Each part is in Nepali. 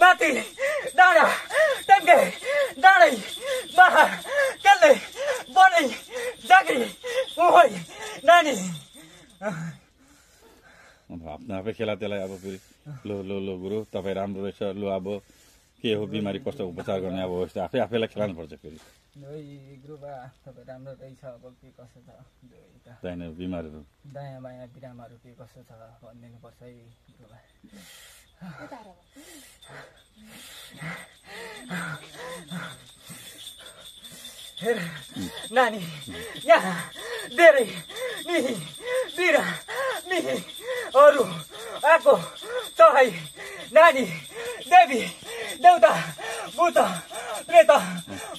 माथि डाँडा टन्के डाँडै बाहा केल्ले बनै जाँक्री उहै नानी आफ्नो आफै खेला त्यसलाई अब फेरि लो गुरु तपाईँ राम्रो रहेछ लु अब के हो बिमारी कस्तो उपचार गर्ने अब यस्तो आफै आफैलाई खेलाउनुपर्छ फेरि गुरुबा तपाईँ राम्रो रहेछ अब के कसो छ चाहिने बिमारहरू दायाँ बायाँ बिरामहरू के कसो छ भनिदिनुपर्छ है गुरुबा हेर नानी यहाँ धेरै निही बिरा निही अरू आएको चढाइ नानी देवी देउता भूत प्रेत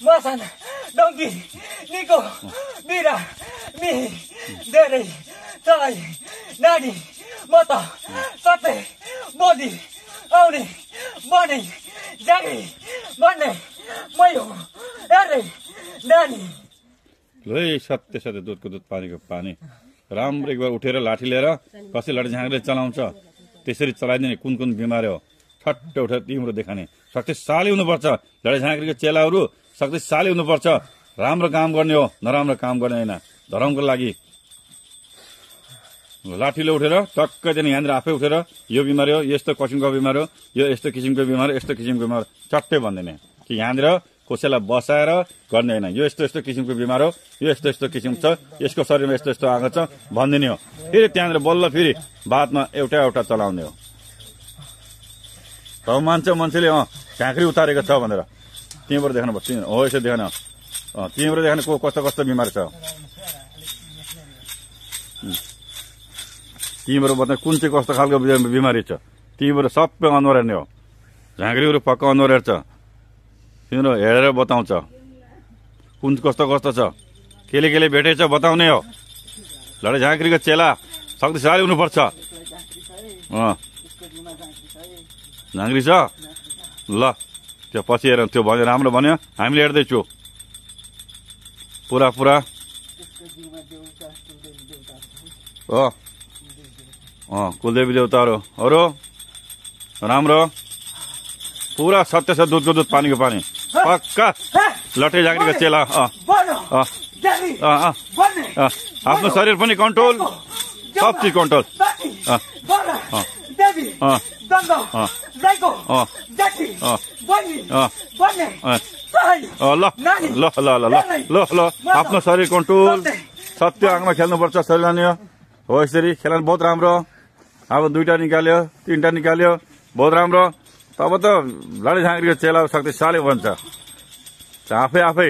मसान डङ्की निको बिरा मिही धेरै चढाइ नानी म त सत्य बोली आउने बने जाँक्री भन्ने मै हो हेर्दै नानी लै सत्य सत्य दुधको दुध पानीको पानी राम्रो एकबार उठेर लाठी लिएर कसै लाठी झाँक्रीले चलाउँछ त्यसरी चलाइदिने कुन कुन बिमारी हो ठट्ट उठेर तिम्रो देखाने शक्तिशाली हुनुपर्छ लडाइँ झाँक्रीको चेलाहरू शक्तिशाली हुनुपर्छ राम्रो काम गर्ने हो नराम्रो काम गर्ने होइन धर्मको लागि लाठीले उठेर टक्कै दिने यहाँनिर आफै उठेर यो बिमारी हो यस्तो किसिमको बिमारी हो यो यस्तो किसिमको बिमारी यस्तो किसिमको बिमार चट्टै भनिदिने कि यहाँनिर कसैलाई बसाएर गर्ने होइन यो यस्तो यस्तो किसिमको बिमार हो यो यस्तो यस्तो किसिम छ यसको शरीरमा यस्तो यस्तो आएको छ भनिदिने हो फेरि त्यहाँनिर बल्ल फेरि बादमा एउटा एउटा चलाउने हो तब मान्छेले झाँक्री उतारेको छ भनेर त्यहीँबाट देखाउनुपर्छ हो यसो देखान त्यहीँबाट देखाने को कस्तो कस्तो बिमारी छ तीबाट बताए कुन चाहिँ कस्तो खालको बिमारी छ तीबाट सबै अनुहार हेर्ने हो झाँक्रीहरू पक्का अनुहार हेर्छ तिम्रो हेरेर बताउँछ कुन कस्तो कस्तो छ केले भेटेछ बताउने हो लडाइँ झाँक्रीको चेला शक्तिशाली हुनुपर्छ झाँक्री छ ल त्यो पछि हेर त्यो भन्यो राम्रो भन्यो हामीले हेर्दैछु पुरा कुलदेवी देउताहरू अरू राम्रो पुरा सत्य छ दुधको दुध पानीको पानी पक्का लटे झाँक्रीको चेला आफ्नो शरीर पनि कन्ट्रोल सब चिज कन्ट्रोल ल आफ्नो शरीर कन्ट्रोल सत्य आँगमा खेल्नुपर्छ शरीर हो यसरी खेल्न बहुत राम्रो अब 2टा निकाल्यो 3टा निकाल्यो बहुत राम्रो तब त लडाइँ झाँक्रीको चेला शक्तिशाली बन्छ आफै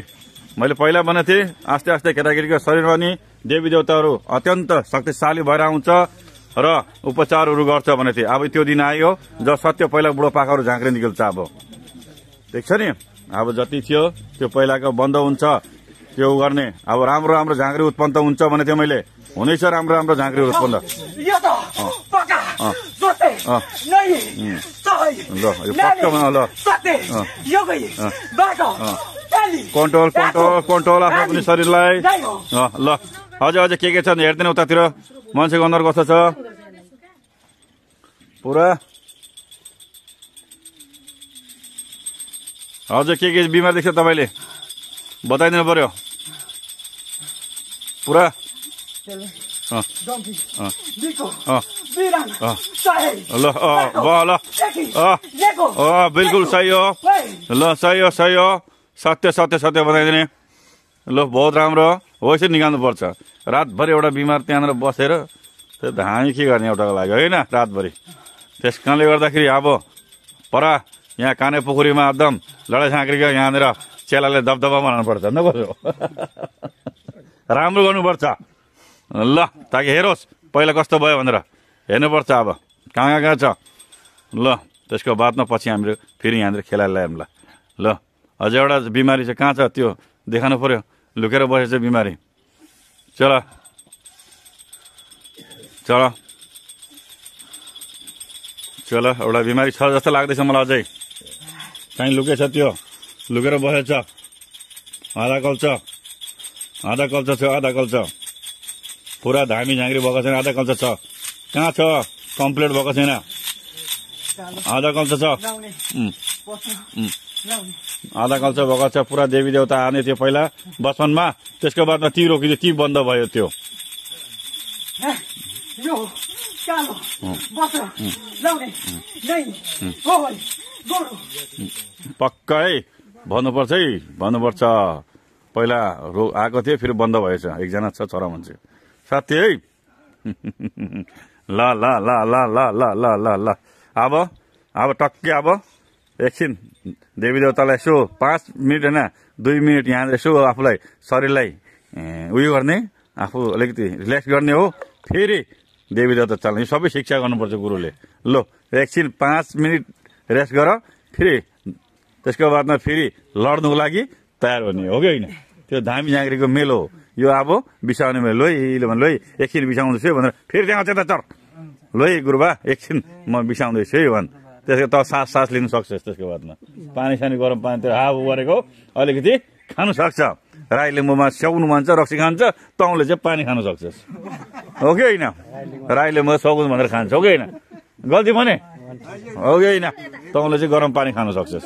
मैले पहिला भनेको थिएँ आस्ते आस्ते केटाकेटीको शरीरमा नि देवी देवताहरू अत्यन्त शक्तिशाली भएर आउँछ र उपचारहरू गर्छ भनेको थिएँ अब त्यो दिन आयो जब सत्य पहिला बुढो पाकाहरू झाँक्री निकल्छ अब देख्छ नि अब जति थियो त्यो पहिलाको बन्द हुन्छ त्यो गर्ने अब राम्रो राम्रो झाँक्री उत्पन्न हुन्छ भने थियो मैले हुनेछ राम्रो राम्रो झाँक्री उत्पन्न कन्ट्रोल आफ्नो पनि शरीरलाई ल अझ के छ हेर्दैन उतातिर मान्छेको अनुहार कस्तो छ पुरा हजुर के बिमार देख्छ तपाईँले बताइदिनु पर्यो पुरा बिल्कुल सही हो ल सही हो सत्य बताइदिने ल बहुत राम्रो हो यसरी निकाल्नुपर्छ रातभरि एउटा बिमार त्यहाँनिर बसेर त्यो हामी के गर्ने एउटाको लागि होइन रातभरि त्यस कारणले गर्दाखेरि अब परा यहाँ काने पोखरीमा एकदम लडाइँ झाँक्रीको यहाँनिर चेलाले दबदबा बनाउनु पर्छ नपर्यो राम्रो गर्नुपर्छ ल ताकि हेरोस् पहिला कस्तो भयो भनेर हेर्नुपर्छ अब कहाँ छ ल त्यसको बादमा पछि हामीले फेरि यहाँनिर खेलाएर ल्यायौँ ल अझ एउटा बिमारी चाहिँ कहाँ छ त्यो देखाउनु पर्यो लुकेर बसेछ बिमारी चल एउटा बिमारी छ जस्तो लाग्दैछ मलाई अझै कहीँ लुकेछ त्यो लुकेर बसेछ आधा कल्छ पुरा धामी झाँक्री भएको छैन आधा कल्च छ कहाँ छ कम्प्लिट भएको छैन आधा कल्चो छ ल्याउने पस्नु ल्याउने आधा कल्चो भएको छ पुरा देवी देवता आने थियो पहिला बचपनमा त्यसको बादमा ती रोकिदियो ती बन्द भयो त्यो यो कालो बस्नु ल्याउने नै हो गोरु पक्कै भन्नुपर्छ है भन्नुपर्छ पहिला आएको थियो फेरि बन्द भएछ एकजना छ छोरा मान्छे साथी है ल ल ल ल ल ल ल ल ल अब टक्कै अब एकछिन देवी देवतालाई यसो 5 मिनट होइन 2 मिनट यहाँ यसो आफूलाई शरीरलाई उयो गर्ने आफू अलिकति रिल्याक्स गर्ने हो फेरि देवी देवता चल्ने सबै शिक्षा गर्नुपर्छ गुरुले ल एकछिन 5 मिनट रेस्ट गर फेरि त्यसको बादमा फेरि लड्नुको लागि तयार हुने हो कि होइन त्यो धामी झाँक्रीको मेलो हो यो अब बिसाउने मेलो लोइ एकछिन बिसाउँदैछु भनेर फेरि त्यहाँ त्यता चर लोइ गुरुबा एकछिन म बिसाउँदैछु है भन् त्यसको त सास लिनु सक्छ त्यसको बादमा पानी सानी गरम पानी त्यो हावा गरेको अलिकति खानु सक्छ राई लिम्बूमा स्याउनु भन्छ रक्सी खान्छ तँले चाहिँ पानी खानु सक्छस् हो कि होइन राईले म सौकुन भनेर खान्छ हो कि होइन गल्ती भने हो कि होइन तँले चाहिँ गरम पानी खानु सक्छस्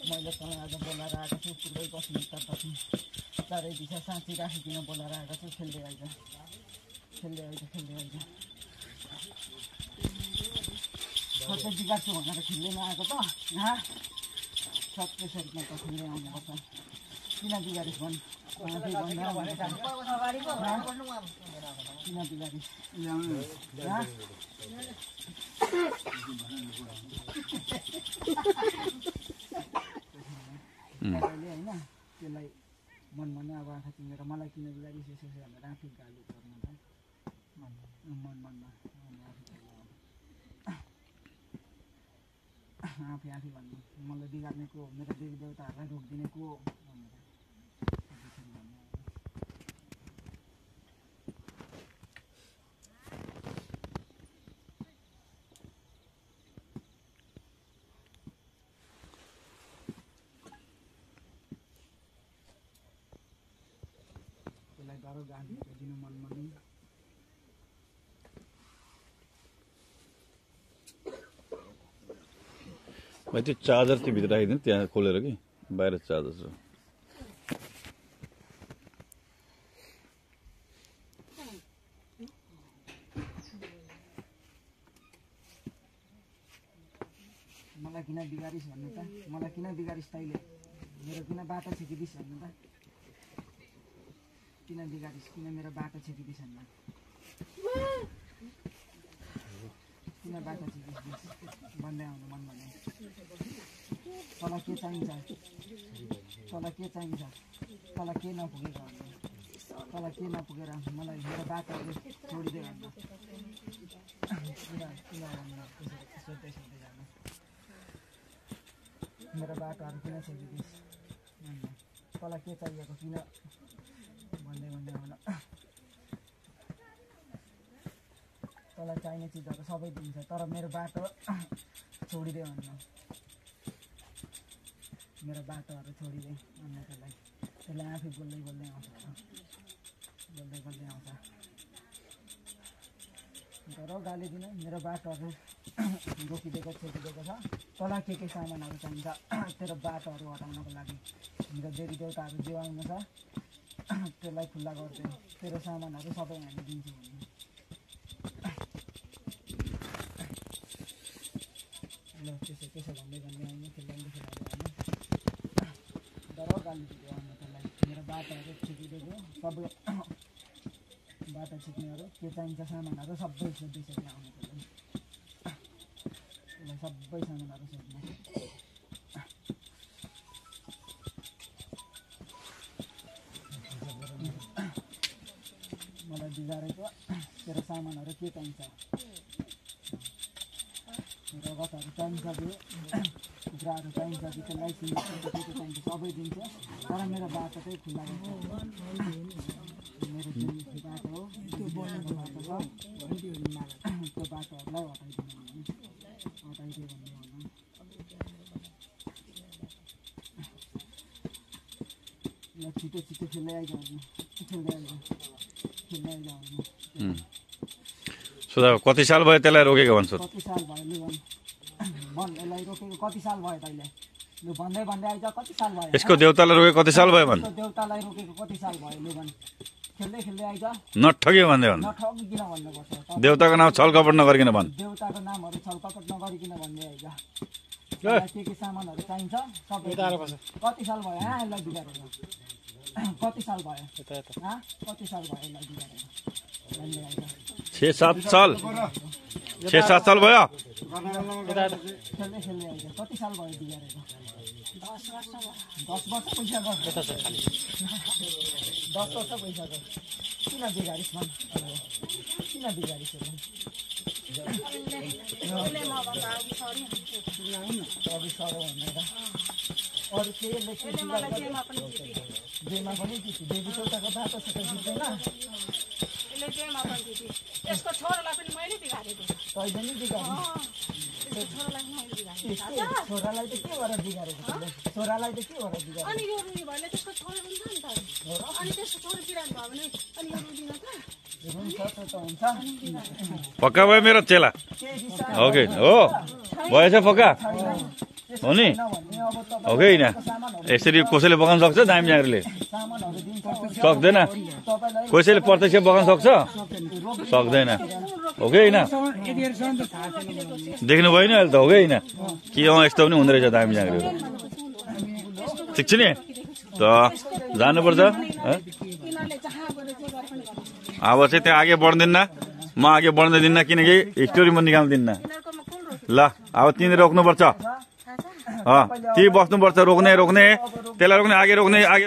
मैले तँलाई आज बोलाएर आएको छु पुरै बस्नु पछि चारै दिशा साँची राखिकन बोलाएर आएको छु खेल्दै आइज सबै बिगार्छु भनेर खेल्दैन आएको त सबै सरीमा त खेल्दै आउनुपर्छ किन बिगारिस् भन् किन बिगारिस् होइन त्यसलाई मनमा नै अब आँखा चिनेर मलाई किन बिगारिस् यसो भनेर आफै गाली गर्नु त मनमा आफै भन्नु मलाई बिगार्ने को मेरो देवी देवताहरूलाई रोकिदिने को भनेर गाह्रो गाली दिनु मनमा नै भाइ त्यो चार्जर त्यो भित्र राखिदिनु त्यहाँ खोलेर कि बाहिर चार्जर छ मलाई किन बिगारिस् भन्नु त मलाई किन बिगारिस् तैँले मेरो किन बाटो छेकिदिस् भन्नु त किन बिगारिस् किन मेरो बाटो छेकिदिस् भन्नु किन बाटो छेकिदिस् भन्दै आउनु मन भन्ने तँलाई के चाहिन्छ तँलाई के नपुगेको भन्नु तँलाई के नपुगेर मलाई मेरो बाटोहरू छोडिदियो भन्नु किन सोध्दै जानु मेरो बाटोहरू किन छेकिदिस् भन्नु तँलाई के चाहिएको किन भन्दै आउन तँलाई चाहिने चिजहरू सबै दिन्छ तर मेरो बाटो छोडिदियो भन्नु मेरो बाटोहरू छोडिदिए भन्नु त्यसलाई आफै बोल्दै आउँछ तर गाली दिनु मेरो बाटोहरू रोकिदिएको छेकिदिएको छ तँलाई के सामानहरू चाहिन्छ तेरो बाटोहरू हटाउनको लागि मेरो देवी देवताहरू जो आउनु छ त्यसलाई खुल्ला गरिदियो तेरो सामानहरू सबै हामी दिन्छौँ भन्नु ल त्यसो भन्दै आउनु खेल्दै आउनु डर गाली दियो आउनु त्यसलाई मेरो बाटोहरू छेकिदिएको सबै बाटो छेक्नेहरू के चाहिन्छ सामानहरू सबै सोधिसक्यो आउनु त्यसलाई सबै सामानहरू सोध्ने मलाई बिगारेको तेरो सामानहरू के चाहिन्छ रगतहरू चाहिन्छ कि कुखुराहरू चाहिन्छ कि त्यसलाई के चाहिन्छ सबै दिन्छ तर मेरो बाटो चाहिँ खुल्ला त्यो बाटोहरूलाई हटाइदियो भन्ने भनौँ। ल छिटो छिटो खेल्दै आइजाउँ सुधा कति साल भयो त्यसलाई रोकेको भन्छु? कति साल भयो लु भन यसलाई रोकेको कति साल भयो तैँले? लु भन्दै भन्दै आइज कति साल भयो? यसको देउतालाई रोकेको कति साल भयो भन्? देउतालाई रोकेको कति साल भयो लु भन। खेल्दै खेल्दै आइज नठग्यो भन्दै भन्। नठगिकन भन्नुपर्छ। देउताको नाम छलकपट नगरिकन भन्। देउताको नामहरू छलकपट नगरिकन भन्दै आइज। के सामानहरू चाहिन्छ सबै कति साल भयो यसलाई बिगारेर? कति साल भयो? कति साल भयो यसलाई बिगारेर? 6-7 साल 6-7 साल भयो। खेल्दै खेल्दै आइज कति साल भयो बिगारेर? 10 वर्ष पैसा गर 10 वर्ष पैसा गर। किन बिगारिस् भन्? किन बिगारिस्? अरू केही जेमा पनि देवी देउताको बाटो छ जित्दैन। यसको छोरालाई पनि मैले बिगारेको। तैँले नि बिगार्नु। छोरालाई त के गरेर बिगारेको? छोरालाई त के गरेर बिगारेको? अनि यो रुनी भएले त्यसको छोरा हुन्छ नि त। अनि त्यसको छोरा बिरामी भयो भने अनि यो रुदिन त। हुन्छ त्यो त हुन्छ। पक्का भयो मेरो चेला? ओके हो भएछ पक्का हो नि? हो कि होइन? यसरी कसैले बगाउन सक्छ? दामी जाँगरले सक्दैन? कसैले प्रत्यक्ष बगाउन सक्छ? सक्दैन हो कि होइन? देख्नु भयो नि अहिले त हो कि होइन? कि यस्तो पनि हुँदो रहेछ दामी जाँगरहरू। ठिक छ नि त जानुपर्छ। अब चाहिँ त्यहाँ आगे बढ्दिन्न म आगे बढ्न दिन्न किनकि स्टोरी म निकाल्दिन्न। ल अब तिनीहरू रोक्नुपर्छ ती बस्नुपर्छ रोक्ने त्यसलाई रोक्ने आगे